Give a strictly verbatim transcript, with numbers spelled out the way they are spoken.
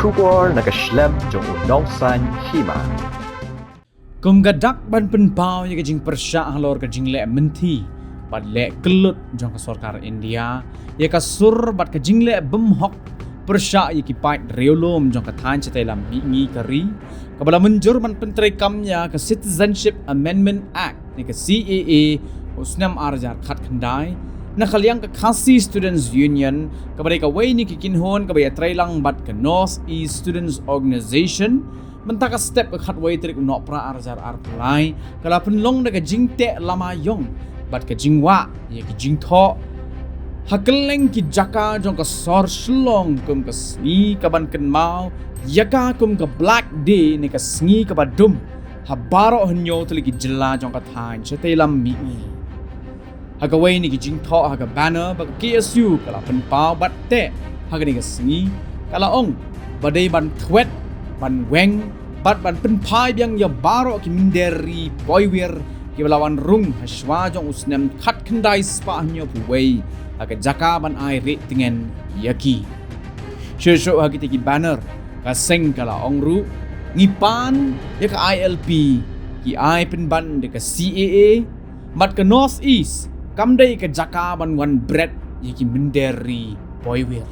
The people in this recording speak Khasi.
Khubor na ka shlem jong u Nongsaiñ Hima. Kum ka dak ban pynpaw ïa ka jingpyrshah halor ka jingleh mynthi bad leh kyllut jong ka sorkar India ïa ka sur bad ka jingleh bymhok pyrshah ïa ki paid riewlum jong ka thaiñ shatei lam mihngi ka ri, kaba la mynjur ban pyntreikam ïa ka Citizenship Amendment Act ne ka C A A u snem ar hajar khatkhyndai, na ka liang ka Khasi Students Union, kaba dei kawei na ki kynhun kaba ïatreilang bad ka North East Students Organisation, mynta ka step ka khatwei tarik u Nohprah ar hajar arphew lai, ka la pynlong da ka jingteh lama ïong bad ka jingwah ïa ki jingthoh ha kylleng ki jaka jong ka sor Shillong kum ka sngi kaban kynmaw ïa ka kum ka Black Day ne ka sngi kaba dum ha baroh hynñiew tylli ki jylla jong ka thaiñ shatei lam mihngi. Ha kawei na ki jingthoh ha ka banner ba ka K S U ka la pynpaw bad teh ha kane ka sngi, ka la ong ba dei ban thwet, ban weng bad ban pynphai biang ïa baroh ki mynder ri poiwir kiba la wan rung ha shuwa jong u snem khatkhyndai spah hynñiewphew wei ha ka jaka ban ai rieh tngen ïa ki. Shuh shuh ha kita ki banner, ka seng ka la ong ruh, ngi pan ïa ka I L P, ki ai pynban da ka C A A, bad ka North East kam dei ka jaka ban wan bret ïa ki mynder ri poiwir.